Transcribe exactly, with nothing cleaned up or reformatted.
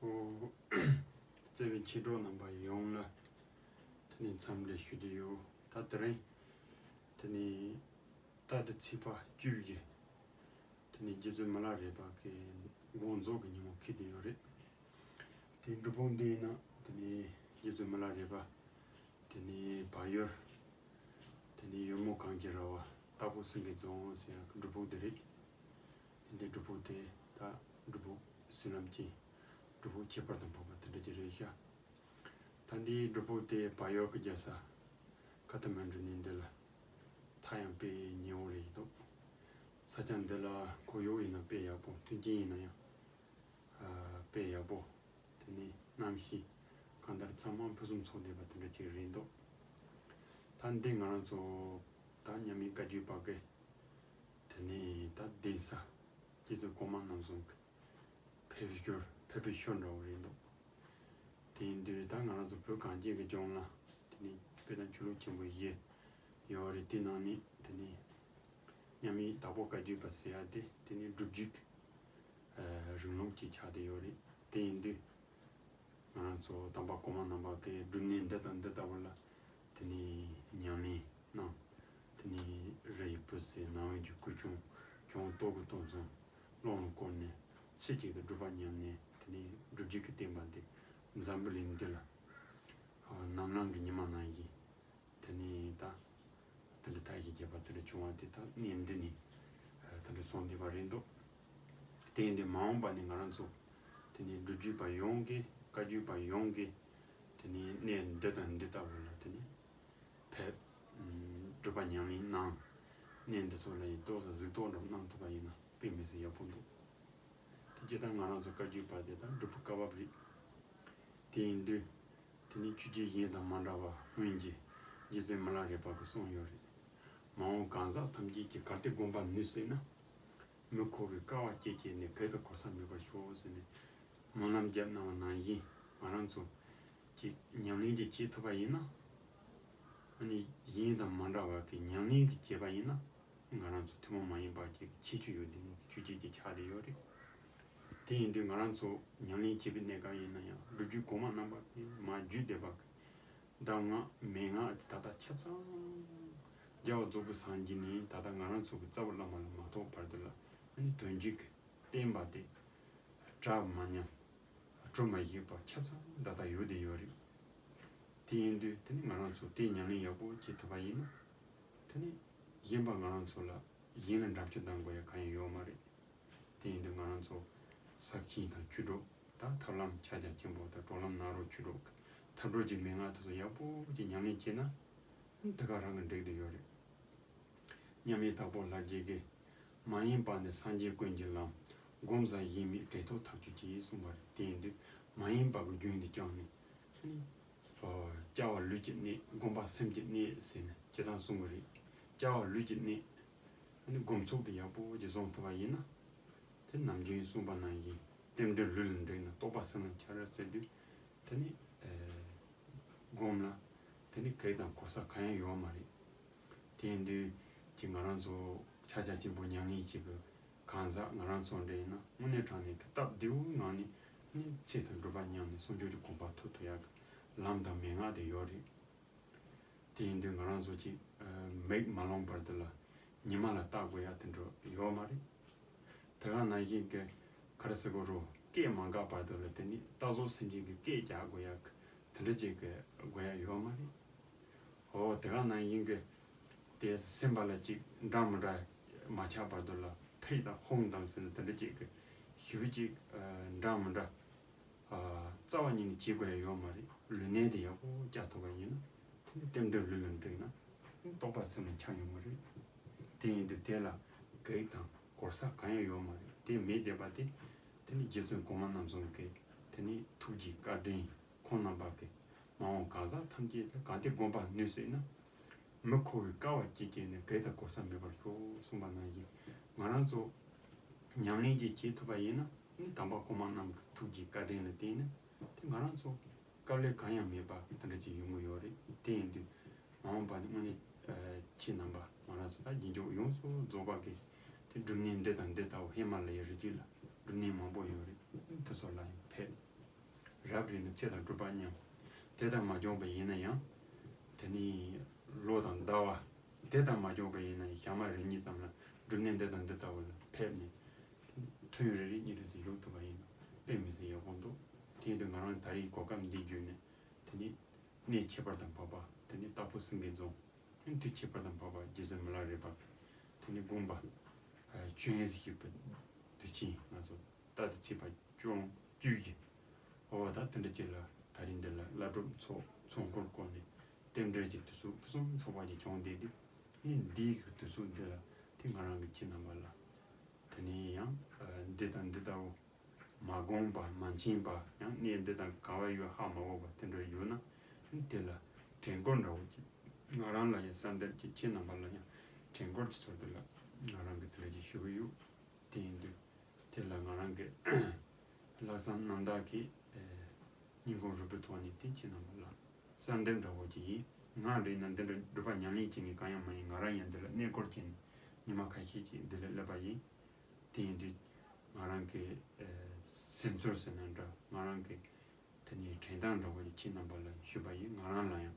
ཨོ། བརྩེ་བའི་མཆེད་གྲོགས་རྣམ་པ་ཡོངས་ལ་དེ་ནས་འཚམས་འདྲི་ཞུ་རྒྱུ་ཡོད། ད་དེ་རིང་དེ་ནས་ད་ལྟ་ཚེས་པ་བཅུ་བཞི་དེ་ནས་རྗེ་བཙུན་མི་ལ་རས་པ་གི་དགོངས་རྫོགས་ཀྱི་ཉིན་མོ་འཁེལ་བསྡད་ཡོད་རེད། དེ་སྒྲུབ་ཕུག་འདིའི་ནང་དེ་ནས་རྗེ་བཙུན་མི་ལ་རས་པ་དེ་ནས་བལ་ཡུལ་དེ་ནས་ཡུལ་མོ་གངས་ཀྱི་ར་བ་སྟག་ཕུག་སེང་གེ་རྫོང་ཟེར་ཡག་གི་སྒྲུབ་ཕུག་དེ་རེད། དེ་འདྲའི་སྒྲུབ་ཕུག་དེ་ད་སྒྲུབ་ཕུག་བསོད་ནམས་ཅན་སྒྲུབ་ཕུག་ཁྱད་པར་དུ་འཕགས་པ་དེ་འདྲ་ཅིག་རེད་ཤག་ད་འདིའི་སྒྲུབ་ཕུག་དེ་བལ་ཡུལ་གྱི་རྒྱལ་ས་ཀ་ཐ་མན་གྲུ་ནས་འདི་ལ་ཐག་ཡང་དཔེ་ཉེ་བོ་རེད་འདུག་ས་ཆ་འདི་ལ་ཁོར་ཡུག་ཡིན་ན་དཔེ་ཡག་པོ། མཐུན་རྐྱེན་ཡིན་ན་ཡང་ཨ་དཔེ་ཡག་པོ། དེ་ནས་གནམ་གཤིས་གང་ལྟར་ཚང་མ་ཕུན་སུམ་ཚོགས་བསྡད་པ་དེ་འདྲ་ཅིག་རེད་འདུག་ད་འདི་ང་རང་ཚོ་ད་མཉམ་མེད་བཀའ་བརྒྱུད་པ་གི་དེ་ནས་ད་གདན་ས་རྗེ་བཙུན་གོང་མ་རྣམ་གསུམ་གྱི་ཕེབས་ཞོར་ཕེབས་པའི་ཞོར་འདྲ་བོ་རེད་འདུག་དེ་ཡིན་དུས་ད་ང་རང་ཚོ་བོད་གངས་ཅན་གྱི་ལྗོངས་ལ་དེ་ནས་དཔེར་ན་ཆོས་ལུགས་ཆེན་པོ་བཞི་ཡོད་རེད། དེ་ནང་ནས་དེ་ནས་མཉམ་མེད་དྭགས་པོ་བཀའ་བརྒྱུད་པ་ཟེར་ཡ་དེ་དེ་ནས་སྒྲུབ་བརྒྱུད་ཀྱི་རིང་ལུགས་ཅིག་ཆགས་བསྡད་ཡོད་རེད། དེ་ཡིན་དུས་ང་རང་ཚོ་དམ་པ་གོང་མ་རྣམ་པ་གི་སྒྲུབ་གནས་འདི་དང་འདི་ལྟ་བུ་ལ་དེ་ནས་ཉམས་ལེན་གནང་། དེ་ནས་རི་ཡི་བུ་ཟེར་ནང་བའི་རྒྱུད་སྐུ་ཆུང་ཆུང་ཏོག་གི་སྟོང་གསུམ་ཀློང་ལ་བསྐོར་ནས་ཚེ་གཅིག་ཏུ་སྒྲུབ་པ་ཉམས་ནས་དེ་ནས་སྒྲུབ་བརྒྱུད་ཀྱི་བསྟན་པ་འདི་འཛམ་བུ་གླིང་འདི་ལ་ནམ་ལངས་ཀྱི་ཉི་མ་ནང་བཞིན་དེ་ནས་ད་དེ་འདྲ་དར་ཞིང་རྒྱས་པ་དེ་འདྲ་བྱུང་བ་དེ་ད་གནས་འདི་ནས་དེ་འདྲ་སོང་བསྡད་པ་རེད་འདུག་དེ་ཡིན་དུས་མ་འོངས་པ་ནས་ང་རང་ཚོ་དེ་ནས་སྒྲུབ་བརྒྱུད་པ་ཡོངས་ཀྱིས་བཀའ་བརྒྱུད་པ་ཡོངས་ཀྱིས་དེ་ནས་གནས་འདི་དང་འདི་ལྟ་བུ་ལ་དེ་ནས་ཕེབས། སྒྲུབ་པ་ཉམས་ལེན་གནང་། གནས་འདི་ཚོ་ལ་ཡིན་ཏོག་ཙམ་གཟིགས་རྟོག་འདྲ་གནང་ཐུབ་པ་ཡིན་ན་དཔེ་མི་སྲིད་ཡག་པོ་འདུག་དེ་སྤྱིར་བཏང་ང་རང་ཚོ་བཀའ་བརྒྱུད་པ་དེ་དང་སྒྲུབ་ཕུག་བཀའ་བབས་རེད། དེ་ཡིན་དུས་དེ་ནས་ཆོས་བརྒྱུད་གཞན་དང་མ་འདྲ་བར་སྔོན་གྱི་རྗེ་བཙུན་མི་ལ་རས་པ་གིས་གསུངས་ཡོད་རེད། མ་འོངས་གང་ཟག་ཐམས་ཅད་ཀྱིས་གལ་ཏེ་སྒོམ་པར་ནུས་སྲིད་ན། མི་ཁོ་བོས་དཀའ་བ་སྤྱད་བྱས་ནས་བགེགས་དང་གོ་ས་མེད་པར་ཤོག་ཟེར་ནས་སྨོན་ལམ་བརྒྱབ་གནང་བ་ནང་བཞིན་ང་རང་ཚོ་ཀྱིས་ཉམས་ལེན་ཅིག་བྱེད་ཐུབ་པ་ཡིན་ན། ཨ་ནི་གཞན་དང་མ་འདྲ་བ་གི་ཉམས་ལེན་གྱི་བྱེད་པ་ཡིན་ན་ང་རང་ཚོ་ཐུན་མོང་མ་ཡིན་པ་ཅིག་གི་ཁྱད་ཆོས་ཡོད་དེ་ནི་ཆོས་བརྒྱུད་ཅིག་ཆགས་བསྡད་ཡོད་རེད། དེ་ཡིན་དུས་ང་རང་ཚོ་ཉམས་ལེན་བྱེད་པའི་གནས་སྐབས་ཡིན་ན་ཡང་སྒྲུབ་བརྒྱུད་གོང་མ་རྣམ་པ་གིས་མར་བརྒྱུད་བསྡད་པ་གི་གདམས་ངག་མན་ངག་དེ་ད་ལྟ་ཆ་ཚང་རྒྱལ་བ་རྫོགས་པའི་སངས་རྒྱས་ནས་ད་ལྟ་ང་རང་ཚོ་གི་རྩ་བའི་བླ་མ་ལ་མ་ཐོགས་བར་དུ་ལ་ཨ་ནི་དོན་བརྒྱུད་ཀྱི་བསྟན་པ་དེ་གྲ་མ་ཉམས་གྲུ་མ་བཞི་པ་ཆ་ཚང་ད་ལྟ་ཡོད་དེ་ཡོད་རེད། དེ་ཡིན་དུས་དེ་ནི་ང་རང་ཚོ་དེ་ཉམས་ལེན་ཡག་པོ་བྱེད་ཐུབ་པ་ཡིན་ན་དེ་ནི་གཞན་པ་ང་རང་ཚོ་ལ་གཞན་ལ་འགྲམ་ཆུ་ལྡང་དགོས་ཡ་གང་ཡང་ཡོད་མ་རེད། དེ་ཡིན་དུས་ང་རང་ཚོ་ས་ཁྱིམ་དང་ཆོས་གྲོགས་དང་ཐབས་ལམ་ཕྱག་རྒྱ་ཆེན་པོ་དང་གྲོལ་ལམ་ནཱ་རོ་ཆོས་གྲོགས་ཀྱི་ཐབས་གྲོལ་གྱི་མན་ངག་དེ་ཚོ་ཡག་པོ་ཅིག་ཉམས་ལེན་བྱས་ན་དེ་ག་རང་གི་འགྲིག་བསྡད་ཡོད་རེད། མཉམ་མེད་དྭགས་པོ་ལྷ་རྗེ་གིས་མ་ཡེངས་པ་ནི་སངས་རྒྱས་ཀུན་གྱི་ལམ། སྒོམ་བཟང་གཞན་མེད་བགྲོད་ཐོབ་ཐབས་ཀྱི་ཆེད་གསུངས་པ་རེད། དེ་ཡིན་དུས་མ་ཡེངས་པ་གི་རྒྱུན་དེ་བསྐྱངས་ནས་ཨ་ནི་སྐྱ་བ་ལུས་ཀྱི་གནད། སྒོམ་པ་སེམས་ཀྱི་གནད་ཟེར་ནས་སྤྱིར་བཏང་གསུང་གི་རེད། སྐྱ་བ་ལུས་ཀྱི་གནད། ཨ་ནི་སྒོམ་ཚུལ་དེ་ཡག་པོ་ཅིག་བཟུང་ཐུབ་པ་ཡིན་ན། དེ་ནམ་རྒྱུན་གསུངས་པ་ནང་བཞིན་རྟེན་འབྲེལ་ལུས་ལ་འགྲིག་ན་རྟོགས་པ་སེམས་ལ་འཆར་ཟེར་དུས་དེ་ནི་ཨེ་སྒོམ་ལ་དེ་ནི་བགེགས་དང་གོ་ས་གང་ཡང་ཡོད་མ་རེད། དེ་ཡིན་དུས་ཀྱི་ང་རང་ཚོ་ཕྱག་རྒྱ་ཆེན་པོ་ཉམས་ལེན་བྱེད་པའི་གང་ཟག་ང་རང་ཚོ་འདྲ་ཡིན་ན་དངོས་གནས་དྲང་གནས་ཀྱི་སྟབས་བདེ་བོའི་ངང་ནས་ནི་ཚེ་དང་སྒྲུབ་པ་མཉམ་ནས་བྱང་ཆུབ་ཀྱི་གོ་འཕང་ཐོབ་ཐུབ་ཡག་གི་ལམ་དང་མན་ངག་དེ་ཡོད་རེད། དེ་ཡིན་དུས་ང་རང་ཚོ་གཅིག་མིག་མ་ལོང་བར་དུ་ལ་ཉི་མ་ལ་ལྟ་དགོས་ཡ་དེ་འདྲ་ཡོད་མ་རེད། དེ་ག་ནང་བཞིན་གྱི་ག་རེ་ཟེར་དགོས་རུང་སྐད་མ་འགག་བར་དུ་ལ་དེ་ནི་རྟ་ཟོག་སེམས་ཅན་གྱི་སྐད་རྒྱག་དགོས་ཡ་གི་དེ་འདྲ་གཅིག་གི་དགོས་ཡ་ཡོད་མ་རེད། འོ་དེ་ག་ནང་བཞིན་གྱི་དེ་སེམས་པ་ལ་གཅིག་འདྲ་མི་འདྲ་མ་ཆགས་བར་དུ་ལ་ཕེ་དང་ཧོང་དང་ཟེར་ན་དེ་འདྲ་གཅིག་གི་ཞི་བ་གཅིག་འདྲ་མི་འདྲ། རྩ་བ་ཉིད་ནས་བྱེད་དགོས་ཡ་ཡོད་མ་རེད། ལུས་གནད་དེ་ཡག་པོ་བསྐྱར་ཐུབ་པ་ཡིན་ན་དེ་ནི་རྟེན་འབྲེལ་ལུས་ལ་འགྲིག་ན་རྟོགས་པ་སེམས་ལ་འཆར་ཡོང་གི་རེད། དེ་ཡིན་དུས་དེ་ལ་བགེགས་དང་གོ་ས་གང་ཡང་ཡོད་མ་རེད། དེ་མེད་བསྡད་པ་དེ་དེ་ནི་རྗེ་བཙུན་གོང་མ་རྣམ་གསུམ་གྱི་དེ་ནི་ཐུགས་ཀྱི་བཀའ་དྲིན་ཁོང་རྣམ་པ་གི་མ་འོངས་གང་ཟག་ཐམས་ཅད་ལ་གལ་ཏེ་སྒོམ་པར་ནུས་སྲིད་ན། མི་ཁོ་བོས་དཀའ་བ་སྤྱད་བྱས་ནས་བགེགས་དང་གོ་ས་མེད་པར་ཤོག་གསུངས་པ་ནང་བཞིན་ང་རང་ཚོ་ཉམས་ལེན་ཅིག་བྱེད་ཐུབ་པ་ཡིན་ན་ནི་དམ་པ་གོང་མ་རྣམས་ཀྱི་ཐུགས་ཀྱི་བཀའ་དྲིན་ལ་བརྟེན་ནས་དེ་ང་རང་ཚོ་དཀའ་ལས་གང་ཡང་མེད་པ་དེ་འདྲ་ཅིག་ཡོང་གི་ཡོད་རེད། དེ་ཡིན་དུས་མ་འོངས་པ་ནི་དངོས་གནས་ཁྱེད་རྣམ་པ་ང་རང་ཚོ་ད་རྗེས་འཇུག་ཡོངས་སུ་རྫོགས་པ་གི་དེ་སྒྲུབ་གནས་འདི་དང་འདི་ལྟ་བུ་ཧི་མ་ལ་ཡའི་རི་རྒྱུད་ལ་སྒྲུབ་གནས་མང་པོ་ཡོད་རེད། དེ་ཚོ་ལ་ཡང་ཕེབས། རབ་རིག་ན་ཚེ་དང་སྒྲུབ་པ་མཉམ། དེ་དང་མ་འགྱངས་པ་ཡིན་ན་ཡང་། དེ་ནི་ལོ་དང་ཟླ་བ། དེ་དང་མ་འགྱངས་པ་ཡིན་ན་ཡང་ཞག་མ་རེ་གཉིས་ཙམ་ལ་སྒྲུབ་གནས་འདི་དང་འདི་ལྟ་བུ་ལ་ཕེབས་ནས། ཐུན་རེ་རེ་གཉིས་རེ་ཟེར་བཞུགས་ཐུབ་པ་ཡིན་ན་དཔེ་མི་སྲིད་ཡག་པོ་འདུག་དེ་ཡིན་དུས་ང་རང་ད་རེས་གོ་སྐབས་འདི་བརྒྱུད་ནས་དེ་ནི་གནས་ཁྱད་པར་དུ་འཕགས་པ། དེ་ནི་སྟག་ཕུ་སེང་གེ་རྫོང་། དུས་ཁྱད་པར་དུ་འཕགས་པ་རྗེ་བཙུན་མི་ལ་རས་པ། དེ་ནི་དགོངས་པ་ཆོས་དབྱིངས་སུ་གཤེགས་པའི་དུས་ཆེན། ང་ཚོ་ད་དེ་ཚེས་པ་བཅུ་བཅུ་བཞི། འོ་ད་དེ་འདྲ་ཅིག་ལ་ད་རིང་འདི་ལ་བླ་སྒྲུབ་ཚོགས་ཚོགས་འཁོར་བསྐོར་ནས་རྟེན་འབྲེལ་གྱི་དུས་ཚོད་ཕུན་སུམ་ཚོགས་པ་ཅིག་བྱུང་བསྡད་དུས། ནི་འདིའི་གི་དུས་ཚོད་འདི་ལ་དེ་ང་རང་གི་ཁྱེད་རྣམ་པ་ལ་དེ་ནས་ཡང་འདི་དང་འདི་ལྟ་བུ་མ་དགོངས་པ་མ་མཁྱེན་པ། ཡང་གནས་འདི་དང་ག་བ་ཡོད་ཧ་མ་གོ་བ་དེ་འདྲ་ཡོད་ན། དེ་ལ་དྲན་སྐུལ་འདྲ་བོ་ཅིག་ང་རང་ལ་ཡང་གསལ་འདེབས་ཀྱི་ཁྱེད་རྣམ་པ་ལ་ཡང་དྲན་སྐུལ་གྱི་ཚུལ་དུ་ལ་ང་རང་གི་དེ་ལ་ཅིག་ཞུ་གི་ཡོད། དེ་ཡིན་དུས་དེ་ལ་ང་རང་གི་ལྷག་བསམ་རྣམ་དག་གིས་སྙིང་ཁོང་རུས་པའི་ཐོག་ནས་དེ་ཁྱེད་རྣམ་པ་ལ་གསལ་འདེབས་འདྲ་བོ་ཅིག་ཡིན། ང་རེད་ན་འདི་འདྲ་སྒྲུབ་པ་ཉམས་ལེན་བྱེད་མཁན་གང་ཡང་མ་ཡིན། ང་རང་ཡང་འདི་ལ་གནས་སྐོར་བྱས་ནས་ཉི་མ་ཁ་ཤས་ཅིག་འདི་ལ་སླེབས་པ་ཡིན། དེ་ཡིན་དུས་ང་རང་གི་ཨ་སེམས་ཚོར་ཟེར་ན་འདྲ། ང་རང་གི་དེ་ནས་དྲན་སྟངས་འདྲ་བོ་ཞིག་ཁྱེད་རྣམ་པ་ལ་ཞུས་པ་ཡིན། ང་རང་ལ་ཡང་